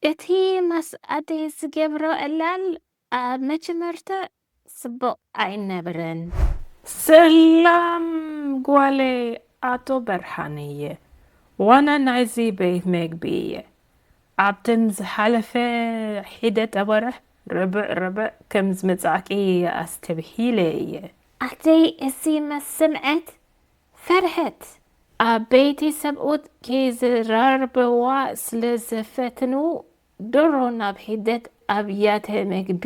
እቲ ማስ ኣደይ ዝገብሮ ዕላል ኣብ መጀመርታ ጽቡቕ ኣይነበረን። ሰላም ጓለይ ኣቶ በርሃነ እየ። ዋና ናይዚ ቤት መግቢ እየ። ኣብተን ዝሓለፈ ሒደት ኣዋርሕ ርብዕ ርብዕ ከም ዝመጻእኪ ኣስተብሂለ እየ። ኣደይ እዚ ምስ ሰምዐት ፈርሀት። ኣበይቲ ሰብኡት ክዝራረብዋ ስለ ዝፈትኑ ድሮ ናብ ሒደት ኣብያተ መግቢ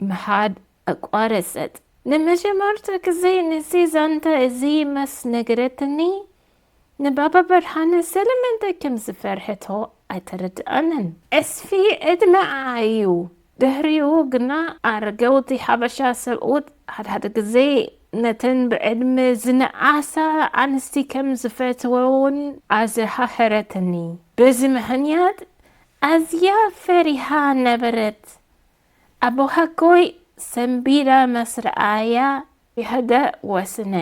ምኻድ ኣቋረጸት። ንመጀመርታ ግዜ ነዚ ዛንታ እዚ ምስ ነገረትኒ ንባባ ብርሃነ ስለምንታይ ከም ዝፈርሀቶ ኣይተረድኣንን። ዕጽፊ ዕድመኣ እዩ። ድሕሪኡ ግና ኣረገውቲ ሓበሻ ሰብኡት ሓድሓደ ግዜ ነተን ብዕድመ ዝነኣሳ ኣንስቲ ከም ዝፈትወውን ኣዘኻኸረትኒ። በዚ ምኽንያት ኣዝያ ፈሪሃ ነበረት። ኣቦሓጎይ ሰንቢዳ ምስ ረኣያ ይሕደ ወስነ።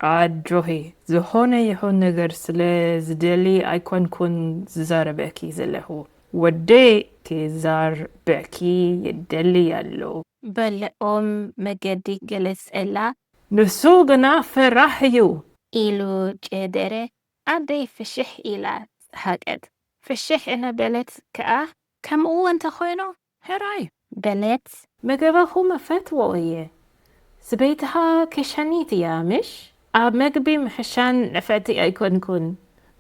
ኣጆኺ፣ ዝኾነ ይኹን ነገር ስለ ዝደሊ ኣይኮንኩን ዝዛረበኪ ዘለኹ። ወደይ ክዛረበኪ ይደሊ ኣሎ። በለ ኦም መገዲ ገለጸላ። ንሱ ግና ፈራሕ እዩ። ኢሉ ጨደረ። ኣደይ ፍሽሕ ኢላ ሰሓቀት። ፍሽሕ እናበለት ከኣ ከምኡ እንተኾይኑ ሕራይ በለት። መገባኹ መፈትዎ እየ። ስበይትኻ ከሸኒት እያ ምሽ? ኣብ መግቢ ምሕሻን ንፈቲ ኣይኮንኩን።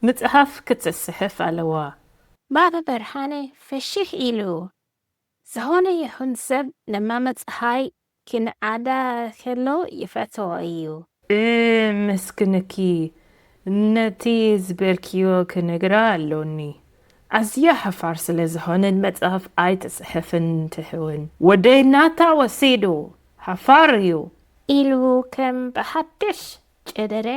ምጽሓፍ ክትጽሕፍ ኣለዋ። ባባ ብርሃነ ፍሽሕ ኢሉ። ዝኾነ ይኹን ሰብ ንማመ ጸሓይ ክንዓዳ ከሎ ይፈትዎ እዩ። እህ ምስክንኪ ነቲ ዝበልክዮ ክነግራ ኣሎኒ። ኣዝያ ሓፋር ስለ ዝኾነት መጽሓፍ ኣይትጽሕፍን ትኸውን። ወደይ ናታ ወሲዱ። ሓፋር እዩ። ኢሉ ከም ብሓድሽ ጨደረ።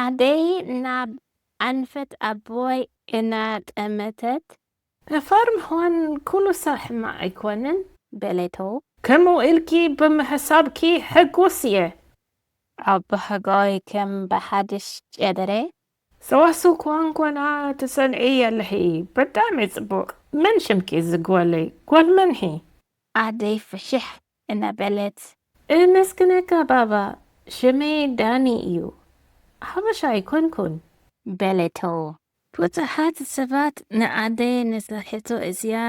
ኣደይ ናብ ኣንፈት ኣቦይ እናጠመተት። ሓፋር ምዃን ኩሉ ሳዕ ሕማቕ ኣይኮነን። በለቶ። ከምኡ ኢልኪ ብምሕሳብኪ ሕጉስ እየ። ኣቦሓጎይ ከም ብሓድሽ ጨደረ። ሰዋስው ኳንኳና ትሰንዒ ኣለኺ። ብጣዕሚ ጽቡቕ። መን ሽምኪ እዚ ጓለይ? ጓል መንሒ? ኣደይ ፍሽሕ እናበለት። እመስግነካ ባባ፣ ሽመይ ዳኒ እዩ። ሓበሻ ኣይኮንኩን። በለቶ። ብዙሓት ሰባት ንኣደይ ነዛ ሕቶ እዚኣ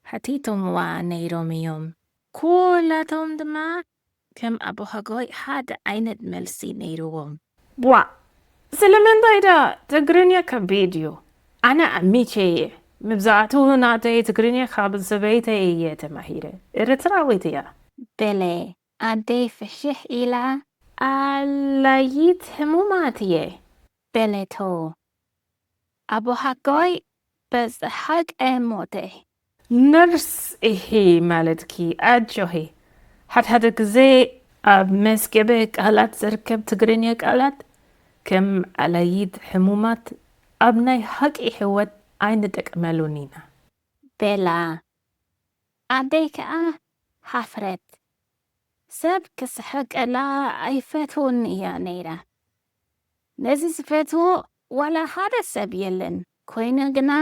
ሓቲቶምዋ ነይሮም እዮም። ኩላቶም ድማ ከም ኣቦሓጎይ ሓደ ዓይነት መልሲ ነይርዎም። ዋእ! ስለምንታይ ደኣ ትግርኛ ከቢድ እዩ። ኣነ ኣሚቼ እየ። መብዛሕትኡ ናተይ ትግርኛ ካብ ሰበይተይ እየ ተማሂረ። ኤርትራዊት እያ። በለ ኣደይ ፍሽሕ ኢላ። ኣላይት ሕሙማት እየ። በለቶ። ኣቦሓጎይ ብሰሓቕ ሞተ። ነርስ ኢኺ ማለትኪ ኣጆኺ። ሓድሓደ ግዜ ኣብ መዝገበ ቃላት ዝርከብ ትግርኛ ቃላት ከም ኣላይት ሕሙማት ኣብ ናይ ሓቂ ህይወት ኣይንጥቀመሉን ኢና። በላ። ኣደይ ከኣ ሓፍረት። ሰብ ክስሕቀላ ኣይፈትውን እያ ነይራ። ነዚ ዝፈትዎ ዋላ ሓደ ሰብ የለን። ኮይኑ ግና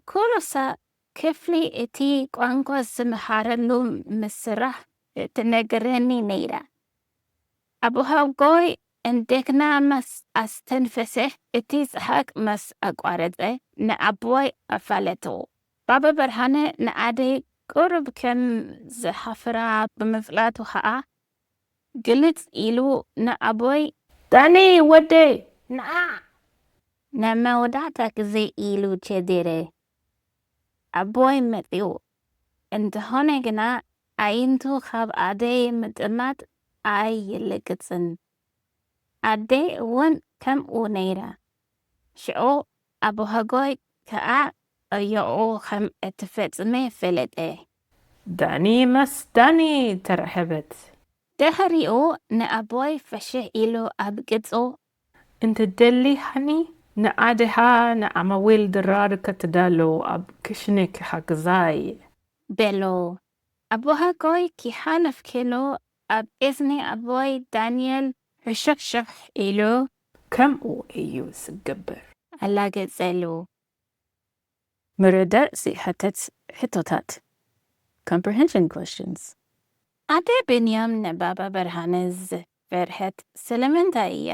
ኩሉ ሳዕ ክፍሊ እቲ ቋንቋ ዝምሃረሉ ምስራሕ ትነግረኒ ነይራ። ኣቦሓጎይ እንደገና ምስ ኣስተንፈሰ፣ እቲ ሰሓቕ ምስ ኣቋረጸ ንኣቦይ ኣፋለጥዎ። ባባ ብርሃነ ንኣደይ ቁሩብ ከም ዝሓፍራ ብምፍላጡ ኸኣ ግልጽ ኢሉ ንኣቦይ። ዳኒ ወደይ ንዓ! ንመወዳእታ ግዜ ኢሉ ቸዴረ። ኣቦይ መጺኡ። እንተኾነ ግና ኣዒንቱ ካብ ኣደይ ምጥማት ኣይልቅጽን። ኣደይ እውን ከምኡ ነይራ። ሽዑ ኣቦሓጎይ ከኣ ዕዮኡ ከም እትፈጽመ ፈለጠ። ዳኒ ምስ ዳኒ ተራኸበት። ድሕሪኡ ንኣቦይ ፍሽሕ ኢሉ ኣብ ገጹ። እንተደሊ ሃኒ፣ ንኣደኻ ንዓማዊል ድራር ከተዳሉ ኣብ ክሽነ ክሓግዛ እየ። በሎ። ኣቦሓጎይ ክሓልፍ ከሎ ኣብ እዝኒ ኣቦይ ዳንኤል ሕሹኽሹኽ ኢሉ። ከምኡ እዩ ዝገብር። ኣላገጸሉ። ምርዳእ ዝሕተት ሕቶታት። Comprehension questions. ኣደ ብንያም ንባባ ብርሃነ ዝፈርሐት ስለምንታይ እያ?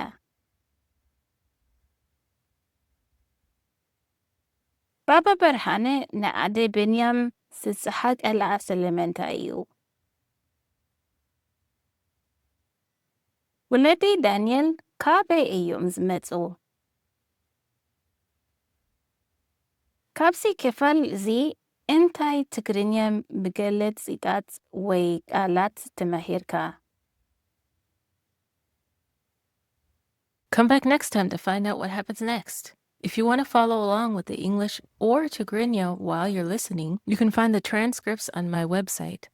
ባባ ብርሃነ ንኣደ ብንያም ዝጸሓቀላ ስለምንታይ እዩ? ወለዲ ዳንኤል ካበይ እዮም ዝመጹ? ካብዚ ክፋል እዚ እንታይ ትግርኛ መግለጺታት ወይ ቃላት ተማሂርካ? Come back next time to find out what happens next. If you want to follow along with the English or Tigrinya while you're listening, you can find the transcripts on my website.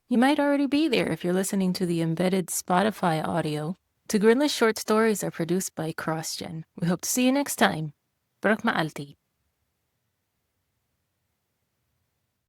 You might already be there if you're listening to the embedded Spotify audio. Tigrinya short stories are produced by CrossGen. We hope to see you next time. ብሩኽ መዓልቲ።